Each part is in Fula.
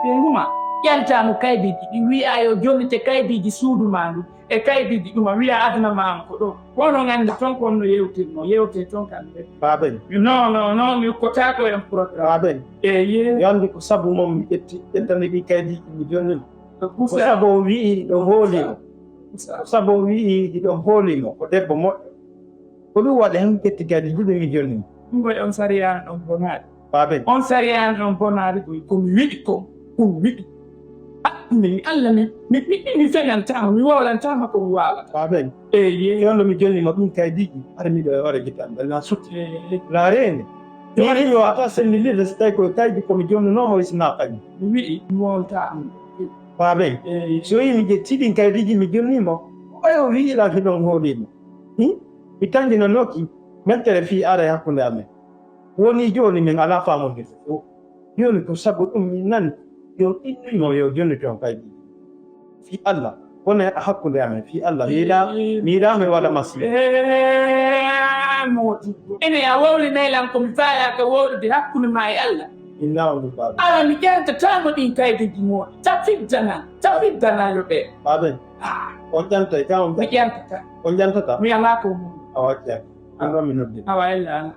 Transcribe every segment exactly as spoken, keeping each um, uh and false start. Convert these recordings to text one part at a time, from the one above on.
Ɓe nguma, ƴantaano kaydiiji ɗi, wiyaa yo jonnite kaydiiji suudu maa ndu e kaydiiji ɗuma, wiyaa aduna maa on ko ɗoo. Ko onon anndi toon ko on no yeewtirnoo, yeewtee toon kamɓe. Baaben. Non, non, non, mi ukkotaako e on programme. Baaben. Eeye. Yo anndu ko sabu mon mi ƴetti, ƴettani ɗi kaydiiji mi jonni. Ko sabu o wi'i ɗo hooli mo. Ko sabu o wi'i hiɗo hooli mo, ko debbo moƴƴo. Ko ɗum waɗi han ƴetti kadi ɗiɗo mi jonni. Ɗum koye on sariya ɗon bonaade. Baaben. On sariya ɗon bonaade koye ko mi wiɗi ko, ko mi wiɗi. Ah, mi Allah mi, mi, mi, mi feñantaama, mi wowlantaama ko mi waawata. Baaben. Eeye. Ɗon ɗo mi jonni mo ɗum kaydiiji, hara miɗo e hoore gite am, ɗan na sutti. Eeye. Laareende. Mi wiɗi yo ata sennilirde so tawi ko kaydi ko mi jonnunoo mo isna kadi. Mi wiɗi, mi wowlata am. Baaben. Eeye. So yii mi ƴetti ɗin kaydiiji mi jonni mo, oyo wi'i lan hiɗon hooli mo. Hmm? Mi tanjinanooki mettere fii aray hakkunde amen. Woni jooni min alaa faamude fof. Jooni ko sabu ɗum min nani yo innumo yo jonnito on kaydi. Fii Allah. Kono e hakkunde amen, fii Allah. Mi yiɗaa, mi yiɗaa mi waɗa masiibo. Eh, Moodi. Ene a wowlinay lan ko mi faalaaka wowlude hakkunde maa e Allah. Inna on ɗum baaɓe. Ala mi ƴantataama ɗin kaydiiji Moodi. Ta fiddana, ta fiddana yo ɓe. Baaɓe. Ah. On ƴantay, ka on Mi ƴantata. On ƴantata? Mi alaa ko mun. Awa ƴan. An ɗon mi noddi. Awa ella.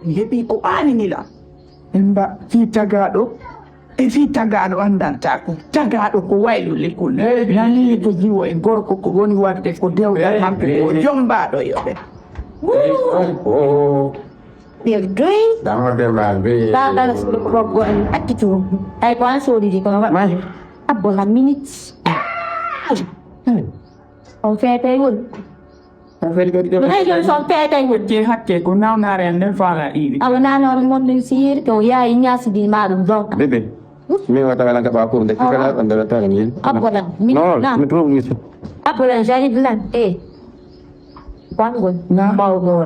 Heɓi ko aanini lan. Emba fii tagaaɗo, e fii tagaaɗo anndantaako. Tagaaɗo ko waylu lekkol. Nani ko jiwo e gorko ko woni waɗde ko dewgal maɓɓe ko jombaaɗo yoɓe. Ɓerdoy. Baabal suɗo koggo en accitu. Ay ko an soodidi kono waɗ. Abbo la minute. On feetay woni. On feetay kadi ɗo. Ay joni son feetay woni. Je hakke ko nawnaare en nden faala iwi. Awa nanoore mon ɗum si yeeri to yaayi ñaasidi ma ɗum donc. Bébé. Mi wata wala ngaba ko de kala on dara tan ni. Abbo la minute. Non, mi trouve mi. Abbo la j'arrive là. Eh. Kwangol. Na mawɗo.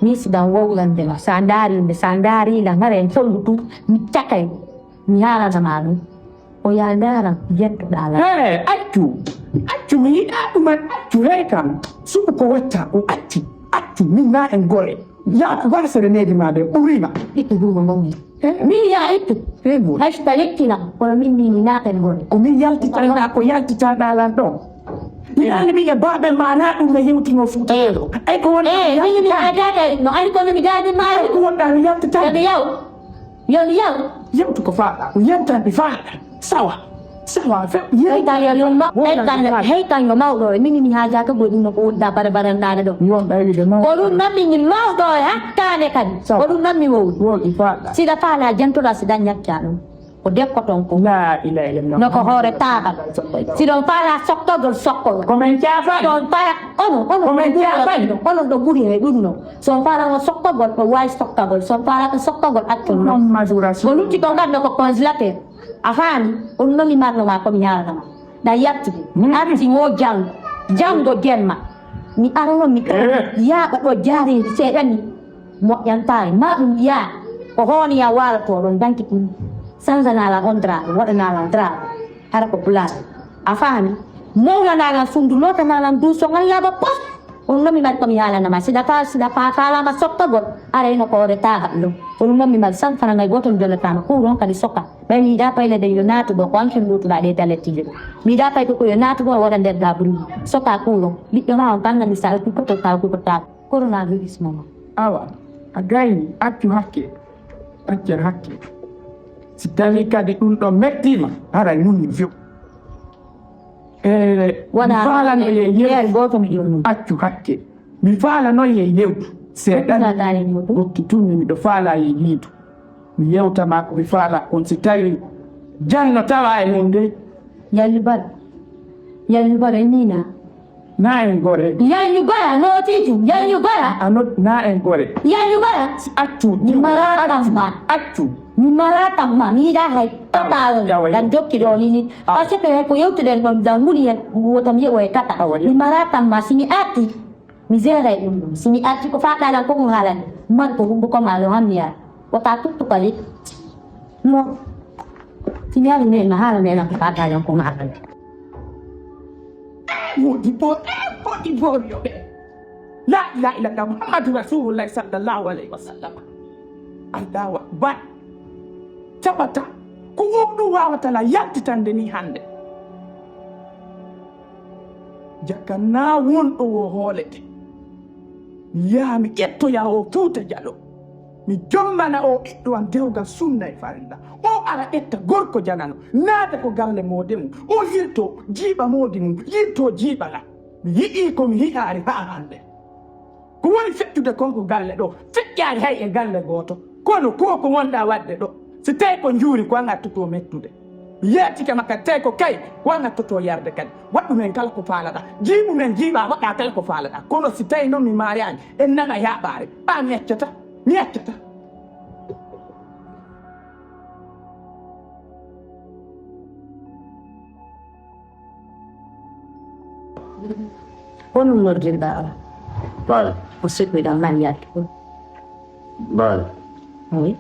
Mi siɗan wowlande ma. Sa ndaari nde, sa ndaari lan hara en tollu tu. Mi cakay. Mi haalana ma ɗum. O yaa ndaara jettoɗaa lan. Hee, accu. Accu, mi yiɗaa ɗuman. Accu, hey kam. Suɓu ko watta ko accu. Accu, min na en gore. Yaa ko wasere needi ma de ɓurima. Ittu duumo mon. Eh? Min yaa ittu. Hey, mo. Hay so ta yettina, kono min ni mi naata en gore. Ko min yaltitanɗaa, ko yaltitanɗaa lan ɗon. Mi anndi min e baabel ma na ɗum no yewtino fuuta. Eh. Ay ko wonɗaa. Eh, min mi hajaaka no ay kono mi daadi ma. Ay ko wonɗaa mi yaltitan. Yo mi yaw. Yo mi yaw. Yewtu ko faaɗa. Yewtan ɓe faaɗa. Sawa. Sawa fe. Hey kan yo ɗum ma. Hey kan yo mawɗo. Min mi hajaaka go ɗum no ko wonɗaa bare bare ndaade ɗo. Wonɗaa wiide mawɗo. Ko ɗum nan min mawɗo e hakkaane kadi. Sawa. Ko ɗum nan mi wowɗi. Wowɗi faaɗa. Siɗa faala jentoɗaa siɗa ñakkaa ɗum. Ko dekkoton ko. La ilaha illallah. No ko hoore taaɓal. Si ɗon faala sokkagol sokkagol. Ko men jaafani. Si ɗon faala ono ono. Ko men jaafani. Onon ɗo ɓuri e ɗum no. Si on faala on sokkagol ɗo waawi sokkagol. Si on faala ko sokkagol accon no. Non majura. Ko lutti ko ngaddo ko congélateur. A faami. On nomi marno ma ko mi haalana ma. Ɗa yaltude. Arti wo janngo. Janngo jemma. Mi arano mi yaaɓa ɗo jaarendi seeɗa ni. Moƴƴantaare. Ma ɗum yaa. Ko hooni ya waalato ɗon danki ɗum. Sanzanaa lan on dara. Waɗanaa lan dara. Hara ko bulaade. A faami? Mawlanaa lan sunndu lootanaa lan duuso ngal laaɓa pos. On nomi mari ko mi haalana ma. Siɗa faa siɗa faa faalama sottogol. Ara ino ko ore taaha ɗum. On nomi mari san fana ngay gooto mi jolataama. Kuuron kadi soka. Ɓay mi yiɗaa payle de yo naatu ɗo ko an ken luutuɗaa ɗe dalettiije ɗo. Mi yiɗaa payle ko yo naatu ɗo waɗa nder gaaburu. Soka kuuron. Ɓiɗɗo ma on tan nani sa ɗo kukoto ka kukotaa. Coronavirus mama. Awa, a gayni, accu hakke. Accen hakke. Si tawi kadi ɗum ɗo mettiima, haray mun mi few. E, wona mi faalano ye yewtu. Gooto mi jonnoo. Accu hakke. Mi faalano ye yewtu. Seeɗan. Wona daani yewtu. Wokki tun miɗo faala ye yewtu. Mi yewta ma ko mi faala kon si tawi janno tawa e mun de. Yalli bal. Yalli bal e mina. Na en gore. Yalli gora no tiju. Yalli gora. Ano na en gore. Yalli gora. Si accu. Mi mara tamma. Accu. Mi mara tamma. Mi da hay. Tata. Dan jokki do ni. Parce que ko yewtuɗen ɗon dan nguli en wotam yeɓo e tata. Mi mara tamma si mi atti. Mi jeeray ɗum ɗum. Si mi arti ko faaɗa lan ko ɗum haalani man ko hunduko ma yo hammiya. Wota tuttu kadi. Mo. Si mi ari ne na haala ne lan ko faaɗa lan ko haalani. Modi bo, modi bo yo ɓe. La ilaha illallah Muhammadu Rasulullah sallallahu alaihi wasallam. Allahu Akbar. Tabata. Ko o ɗum waawata la yaltitande ni hannde. Jakka naa wonɗo wo hoolete. Mi yaha mi ƴettoya o Fuuta Jalo. Mi jommana o ɓiɗɗo am dewgal sunna e farilla. O ara ƴetta gorko janano. Naata ko galle moode mum. O yilto jiiɓa moodi mum. Yilto jiiɓa la. Mi yi'ii ko mi yi'aari haa hannde. Ko woni feƴƴude kon ko galle ɗo, feƴƴaani hay e galle gooto. Kono ko ko wonɗaa waɗde ɗo, si tawi ko njuuri ko an attotoo mettude. Mi yeetike ma kadi tawi ko kay ko an attotoo yarde kadi. Waɗ ɗum en kala ko faalaɗaa. Jiiɓu men jiiɓaa waɗaa kala ko faalaɗaa. Kono si tawi noon mi maayaani, en nana yaaɓaare. Ɓaa mi accata, mi accata. Honum noddirɗaa o? Baale, O sukkuɗo Mariyaatu. baale. Oui.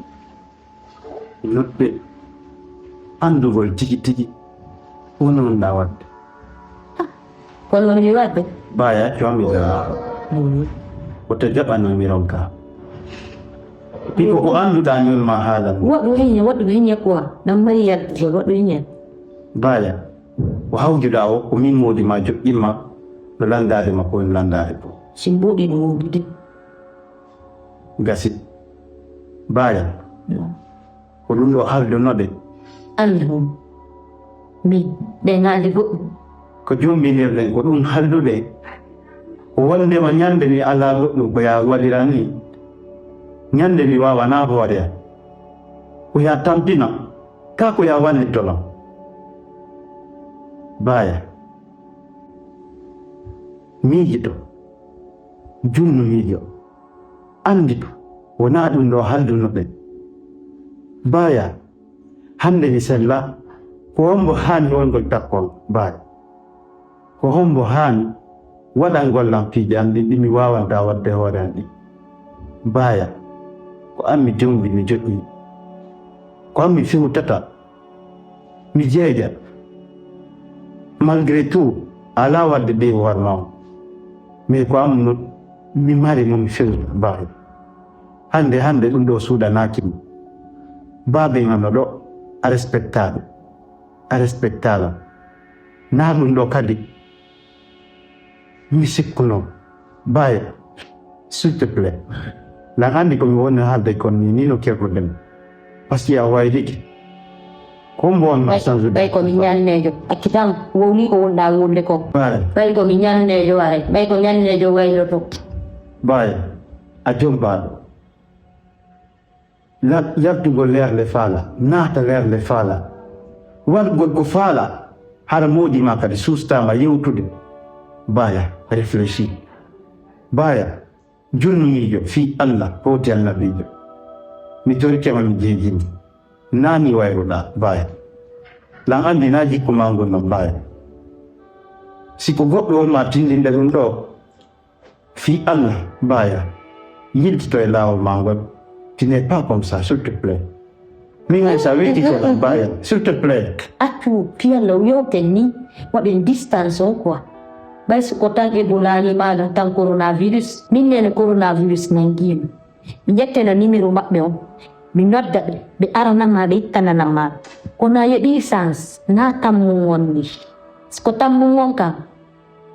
Nodde anndugol tigi tigi wononɗaa waɗde. Kono mi waɗde. Baaya, comi dara. Oui. Wota jaɓa numéro ka. Piko ko annduɗaa ñol ma haalan. Waɗu hiñe, waɗu hiñe quoi. Ɗam Mariyaatu, waɗu hiñe. Baaya, ko hawjuɗaa o, ko min moodi ma joƴƴinma no lanndaade ma ko woni lanndaade ko. Si mbuuɗi no wuudude. Gasi. Baaya, ko ɗum ɗo haldunoɗe. Allahu. Min, ɓe ngaali goɗɗum. Ko jombinirɗen ko ɗum haldude. Ko wondema ñande mi alaa goɗɗum ko yaa waɗira ni. Ñande mi waawanaa hoore am. Ko yaa tampina. Kaa ko yaa wallitono. Baaya. Miijito. Junnu miijo. Anndito. Wonaa ɗum ɗo haldunoɗen. Baaya. Hannde mi sella. Ko hombo haani wongol takkol. Baaya. Ko hombo haani waɗangol lam piiji am ɗin ɗi mi waawantaa waɗde hoore am ɗin. Baaya. Ko an mi jombi mi joƴƴi. Ko an mi fewtata. Mi jeeja. Malgré tout, a alaa waɗde devoir ma on. Mais ko am no mi mari no mi fewta Baaya. Hannde hannde ɗum ɗo suuɗanaaki mi. Baaben am no ɗo a respectaɓe. A respectaɓe. Naa ɗum ɗo kadi mi sikkuno. Baaya, s'il te plaît. Lan anndi ko mi woni haalde kon ni, ni no kerruɗen. Parce que a waylike. Ko mbo on ma change. Ɓay ko mi ñanneejo. Accu tan, wowli ko wonɗaa wonde ko. Baaya. Ɓay ko mi ñanneejo waray. Ɓay ko ñanneejo wayloto. Baaya, a jombaaɗo. La- Yaltugol leerle faala, naata leerle faala. Waɗgol ko faala, hara moodi ma kadi suustaama yewtude. Baaya, réfléchis. Baaya, junnu miijo fii Allah, hooti Annabiijo. Mi torike ma mi jeejini. Naa ni wayruɗaa, Baaya. Lan anndi naa jikku maa ngun non, Baaya. Si ko goɗɗo on ma tindinde ɗum ɗo, fii Allah, Baaya, yiltito e laawol maa ngol. Tu n'es pas comme ça, s'il te plaît. Min hay sa weddike lan, Baaya, s'il te plaît. Accu piyallo yewten ni, waɗen distance o quoi. Ɓay so ko tan Ebola ni maɗum tan coronavirus. Min nene coronavirus nangiimi. Mi ƴettena numéro maɓɓe on. Mi nodda ɓe, ɓe aranama ɓe ittananama. Kono a yeɗi chance, na tammu wonni. Ko tammu won kam.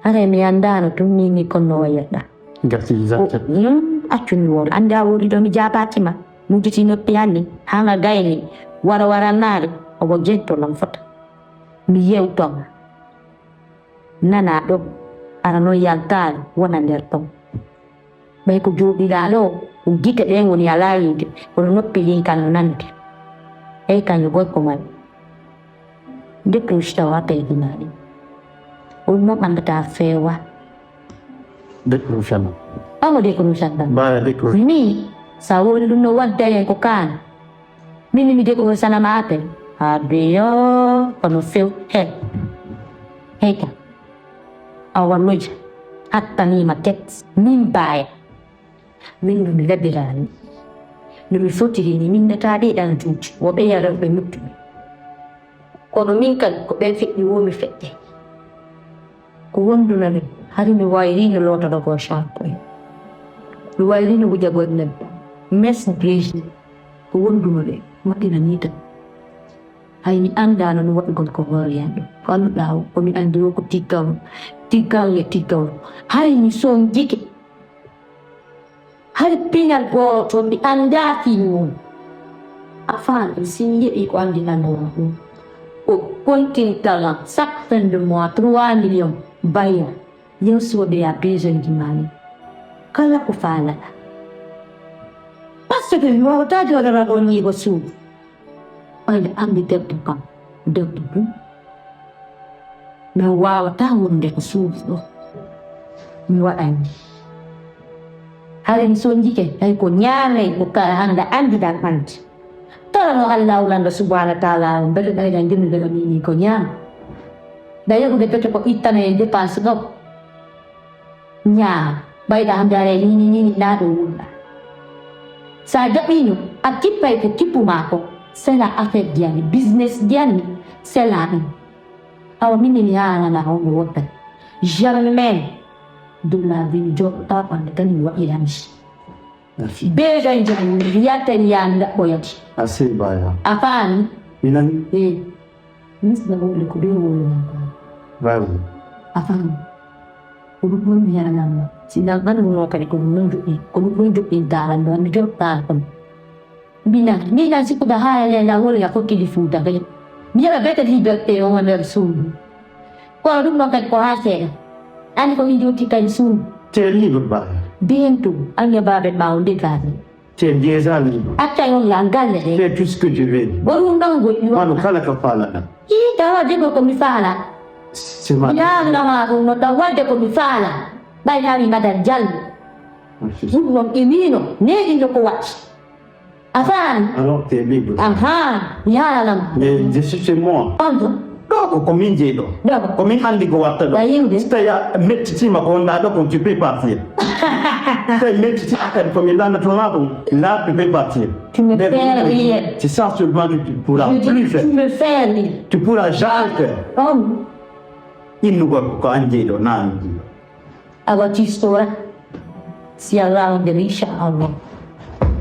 Haray mi anndaano tun ni ni konno wayatɗa. Gasi Ko zante. Ɗum accumi won annde a woni ɗo mi jaabaaki ma. Mi udditi noppi anni haa nga gayni wara wara naari omo jento non fota. Mi yewtoma. Nana ɗo ara non yaltaare wona nder ton. Ɓay ko jooɗiɗaa ɗo ko gite ɗen woni alaa yiide kono noppi ɗin kan no nande. Ey kañum gorko man. Décroche tawa appel ɗi maɗi. Ɗum noon anndata feewa. Décroche ma. Awa décroche anndam. Mbaɗa décroche. Ni sa woni ɗum no wadda hen ko kaan. Min mi décroche anama appel. Abiyo kono few he. Heyka. Awa loja. Attanima ket. Min mbaaya. Min no mi labiraani. No mi fotiri ni min nata ɗi ɗan juuti. Wo ɓe yara ɓe muttumi. Kono min kadi ko ɓen feƴƴi wo mi feƴƴe. Ko wonduna min hari mi wayri no lotoɗo goo champoy. Ɗum wayri no wujagol neɗɗo. Mes Brésil ko wonduno ɓe waɗɗina nii tan. Hay mi anndaano no waɗugol ko hoore yam ɗo. Ko annduɗaa o, ko mi anndi o ko tiggaw, tiggaw e tiggaw. Hay mi sonjike. Hay pinal gooto mi anndaa fii mum. A faami, si mi yeɓii ko anndi annduɗaa ɗum. Ko kontintalan chaque fin de mois trois millions baya. Yo soodee a besoin ji maa ɗin. Kala ko faalaɗaa. Parce que mi waawataa jooɗoraade on yiigo suudu. Ɓayde anndi debbo kam, debbo ɗum. Mi waawataa wonde ko suudu ɗo. Mi waɗani. Hari mi sonjike, tawi ko ñaamey ko kala hannde anndiɗan anndi. Torano Allaahu lanɗo subhaanahu wa taala on, mbele ɓayda njomi mbele mini ko ñaama. Da yehude bete ko ittana e dépense ɗo. Ñaama. Ɓayda hannde ara e nini nini na ɗo wulɗa. Sa jaɓino, a kippay ko kippu ma ko. C'est la affaire diani, business diani, c'est la ɗum. Awa mini mi haalana on mi wotta. Jamais de la vie mi joɗɗa on tan mi waɗirani. Merci. Beegan jam, yalta mi yaha mi ɗaɓɓoyati. Merci, Baya. A faami? Mi nani. Eh. Miss na wuli ko be wuli na. Bravo. A faami? Ko ɗum ɗon mi yalanma. Si nan an ɗum ɗon kadi ko ɗum ɗon joɗɗi. Ko ɗum ɗon joɗɗinta lan ɗon. Mi joɗɗa kon. Mbina, mbina sikkuɗa haa e lela woni a fokkidi fuuta kadi. Mi heɓa bete liberté on e nder suudu. Kono ɗum ɗon kadi ko haa seeɗa. Anndi ko min jowti kadi suudu. T'es libre, Baya. Bientôt, an e baaɓe ɓaawo nde gaaɓe. Tu es déjà libre. Acca yon la galle de. Fais tout ce que tu veux. Ko ɗum ɗon goɗɗi. Wano kala ka faalaɗa. Ii, tawa de ko mi faala. C'est ma. Yaalama ɗum no taw wadde ko mi faala. Ɓay nani Madame Diallo. Merci. Ɗum ɗon imino, neɗi no ko waɗi. A faami? Alors, tu es libre. Aha, yaalama. Mais je suis chez moi. On ɗo ko, ko min jeyi ɗo. Ɗo ko. Ko min anndi ko watta ɗo. Wa yimɓe. Si tawi a mettitima ko wonɗa ɗo kon, tu peux partir. Si tawi mettitima kadi ko mi lanndotoma ɗum, là, tu peux partir. Tu me fais rire. C'est ça seulement que tu pourras plus faire. Je dis, tu me fais rire. Tu pourras jamais faire. On. Innugol ko an jeyi ɗo, na an jeyi ɗo. Awa tistora. Si Allah on nder, inchallah.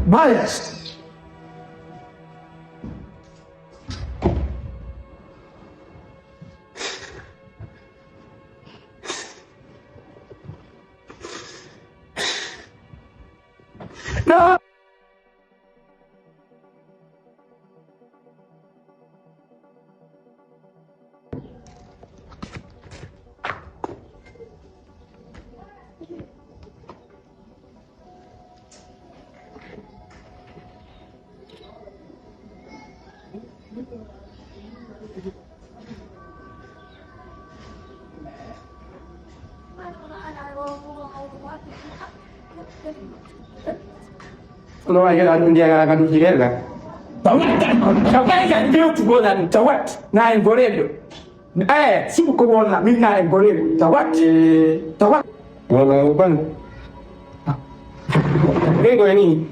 Bias. No. Kono wa hela ɗum ndiya gara kadu jigel ga. Tawat, tawat, tawat, tawat. Na en gorejo. Eh, sibu ko wonna, min na en gorejo. Tawat, tawat. Wala o ban. Ɗum ɗo ni.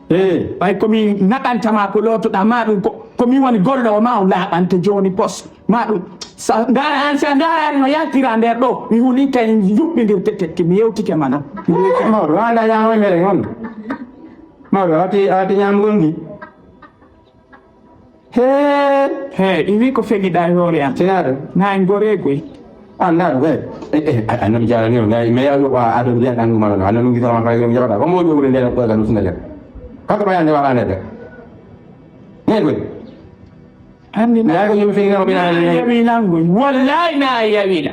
Eh, ɓay ko mi naɓantama ko lootoɗa ma ɗum ko, ko mi woni golloowo ma on laaɓante jooni pos. Ma ɗum, sa, ndaara an, sa ndaarani no yaltira nder ɗo, mi huli kay juɓɓindirte tekki, mi yewtike mana. Mawɗo, a anda ñaamo mere on. Mawɗo, a watti, a watti ñaamgol ngi. He, he, ɗi wi ko fegiɗa e hoore am. Sinaɗo. Na en goreegoy. An na ɗo, eh, eh, eh, a, a non jarani o, na, mais a, a, a ɗon mbiya ɗan ɗum, a, a non ngi sama kay ɗum jaɓata. Ko mo ɗum ɓuri nden ko ɗan ɗum sinaɗo. Kaka ɓayande wala nede. Ne koy. Anndi na, na ko yimɓe feewi, na ko ɓe na, na yawi lango. Wallahi na yawi la.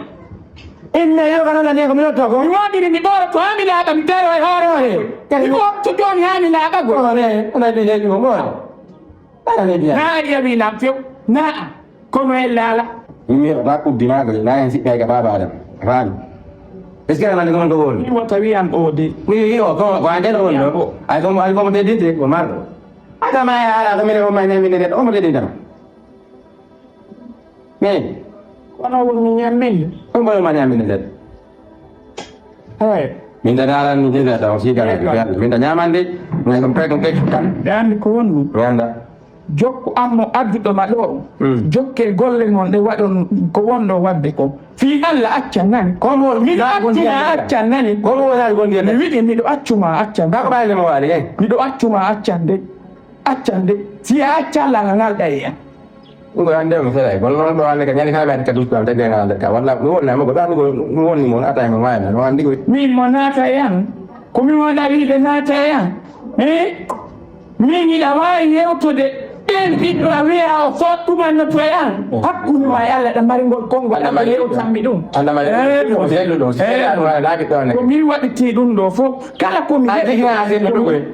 Inna yo kana la ne ko mi to ko. Mi wondiri mi ɓoro to ami la kam tero e horo he. Mi ɓoro to joni ami la ka go. Ore, ona bi le mo. Ala ne biya. Na yawi la few. Na. Kono e lala. Mi ba ku dina ga na en sikka ga baba adam. Ran. Est-ce que ana ko ko woni? Mi wota wi an o de. Mi yo ko ko ande no no. Ay ko ay ko mo de de ko mar. Ata ma ya ala ko mi ko ma ne mi ne o mo de de. Min? Kono won mi ñammin. Ko mbaɗo ma ñammin nden? Eey. Min da daran min da daw si gara. Eey, min da ñamande. Min ko pe ko pe kan. Dandi ko won ɗum. Wanda. Jokku an mo adduɗo ma ɗo. Jokke golle mon ɗe waɗon ko wonɗo waɗde ko. Fii Alla accan nani. Miɗo acci ma accan nani. Mi wiɗi miɗo accu ma accan. Miɗo accu ma accan de. Accan de. Si a accan la ngal ɗay en. Ɗum ko hannde on felay. Kono noon ɗo hannde ka ñande kala ɓe ka duuɓi am tagi ngal nder ka. Walla mi wonna mo ko ɗan ko mi wonni mo naata e mo maayna. No anndi ko. Min mo naata e an. Ko mi wona wiide naata e an. Eh? Min hiɗa waawi yewtude ɓeen ɓiɗɗo a wiya o fof ɗumannoto e an. Hakkunde ma e Allah ɗa mari ngol konngol ɗa yewtanmi ɗum. Ko min waɗitii ɗum ɗo fof kala ko mi heɓi.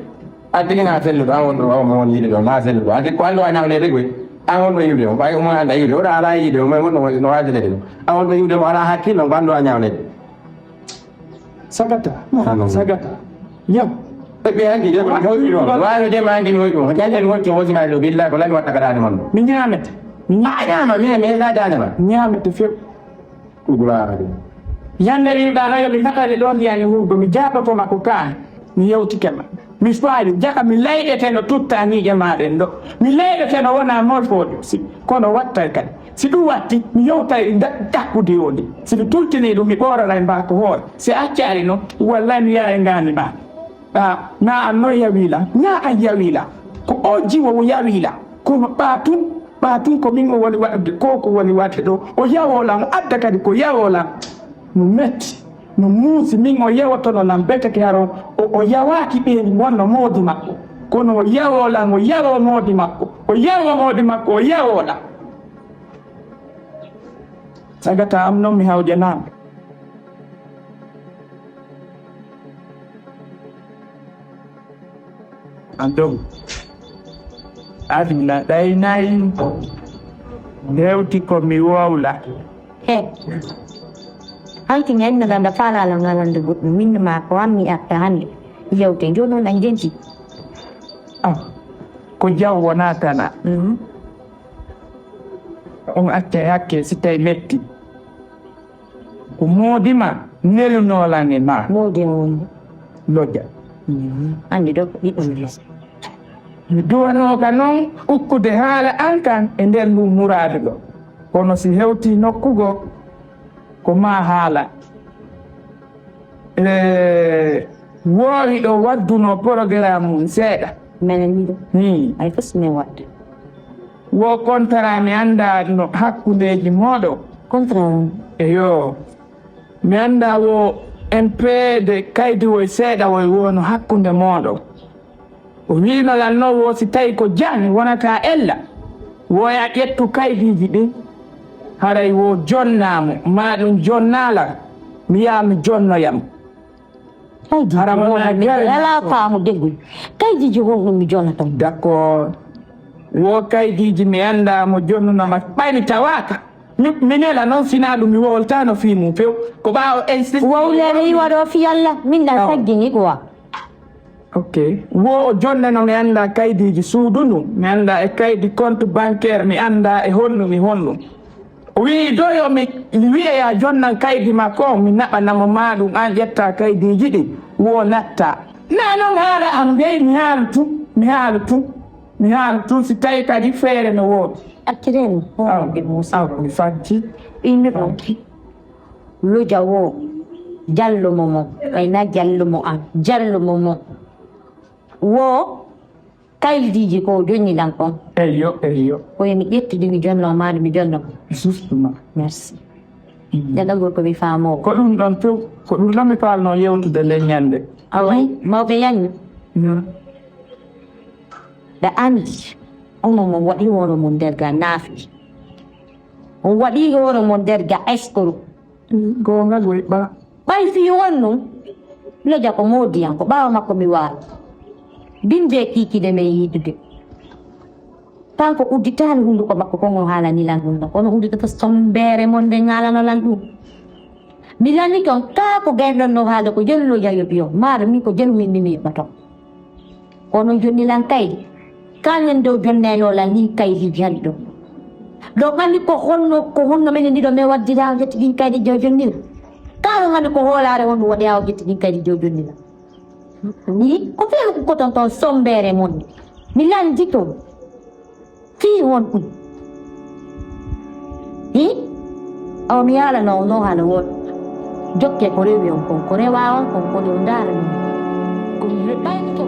A tigi na selluɗo an wonɗo o mo won yiɗude o ma selluɗo an ko anndo a nawneede koy an wonɗo yiɗude o ɓay omo annda yiɗude oɗo ala yiɗude o may wonɗo no waajirede ɗum an wonɗo yiɗude mo ala hakkille ko anndo a ñawneede. Sagata. Sagata. Yam. Ɓe anndi de ko hoyɗo waawde ma anndi hoyɗo jañen wonco wosima ɗo billa ko lami watta ka daande mon ɗo mi ñaamete. A ñaama mi mi la daande ma. Ñaamete few. Ugulaare. Ñande wiiɗaano yo mi naɓane ɗo ndiyani wuurgo mi jaaboto ma ko kaan. Mi yewtike ma. Mi faali jaka mi layɗete no tuttaniiƴe ma ɗen ɗo. Mi layɗete no wona molfoojo si kono wattay kadi. Si ɗum watti mi yewtay dakkude o ndi. Si mi tultinii ɗum mi ɓooranay mba ko hoore. Si accaali noon wallay mi yaray ngaani ma. Aa, na an noon yawila na an yawila. Ko o jiwo o yawila. Kono ɓaa tun ɓaa tun ko min o woni waɗude ko ko woni waɗde ɗo. O yawo lan o adda kadi ko yawo lan. No metti no muusi min o yawotono lan beteke haro o o yawaaki ɓeeni wonno moodi makko. Kono o yawo lan o yawo moodi makko o yawo moodi makko o yawo lan. Sagata am noon mi hawjanaama. An dow aduna ɗaynay hewti ko mi wowla. He hanki ñannde nda nda faalala ngalande goɗɗum min ma ko an mi arta hannde yewte jooni on a jenti. Ah, ko jaw wona tana. Mhm. On acca hakke si tawi metti. Ko moodi ma nelunoolan e ma. Moodi am woni. Lojja. Anndi ɗo ko ɓiɗɗo mi. Mi duwanooka noon ukkude haala an kan e nder nduu muraadu ɗo. Kono si hewtii nokku goo, ko maa haala. E woowi ɗo waddunoo porogaraam mum seeɗa. Menen ni ɗo. Hmm. Ay fof si min waɗde. Wo kontara mi annda no hakkundeeji mooɗon. Kontara on. Eyo. Mi annda wo en peede kaydi woy seeɗa woy woono hakkunde mooɗon. O wiino lan no wo si tawi ko jan wonata ella. Woya ƴettu kaydiiji ɗin. Haray wo jonnaa mo maa ɗum jonnaa lan. Mi yaha mi jonnoya mo. Kaydi Hara mo wona mi gari ala faamu deggu. Kaydiiji honɗum mi jonata? D'accord. Wo kaydiiji mi annda mo jonnunoma ɓay mi tawaaka. Mi nela noon sinaa ɗum mi wowltaano fii mum few. Ko ɓaawo insiste. Wowleere iwa ɗo fii Allah min ɗan saggini quoi. Ok. Wo o jonnano mi annda kaydiiji suudu ndun mi annda e kaydi compte bancaire mi annda e honɗum e honɗum. O wi'i do yo mi wi'e ya jonnan kaydi makko on mi naɓana mo maaɗum an ƴetta kaydiiji ɗin wo natta. Na non haala am dey mi haalu tun mi haalu tun mi haalu tun si tawi kadi feere no woodi. Accireni aw mi fanci. Ɓiymi ɗon loja wo jallumo mo ɓay na jallumo an jallumo mo wo. Kaydiiji ko o jonni lan kon. Eyyo, eyyo. Ko yo mi ƴettude mi jonno maade mi jonno. Justement. Merci. Ɗaɗagol ko mi faamoo. Ko ɗum ɗon few, ko ɗum ɗon mi faalnoo yewtude nden ñannde. Away, mawɓe yanni. Ɗa anndi, onon mon waɗi hoore mon nder ga naafi. On waɗi hoore mon nder ga eskoro. Goonga goy ɓa. Ɓay fii wonnoo, loja ko moodiyan ko ɓaawo makko mi waalo. Binde kiikiɗe men yiidude. Kanko udditaali hunnduko makko kon o haalani lan ɗum ɗon kono udditoto sommbeere mon nde ŋaalano lan ɗum. Mi lanni kon kaa ko gayɗon no haalde ko jelu loja yoɓi on maaro min ko jelu min mi mi yoɓaton. Kono jonni lan kaydi kanen dow jonnayno lan ni kaydi jali ɗo. Ɗo anndi ko honno ko honno menen ɗiɗo men waddira o ƴetti ɗin kaydi jow jonni lan. Kano anndi ko hoolaare honno waɗi ha o ƴetti ɗin kaydi jow jonni lan. Ni ko feewi ko koton ton sombere mon ni mi lanndi ton. Fii honɗum? Hi? Awa mi yaala non non haala won. Jokke ko rewi on kon, ko rewa on kon, ko ɗum ndaara min. Ko mi heɓaani ko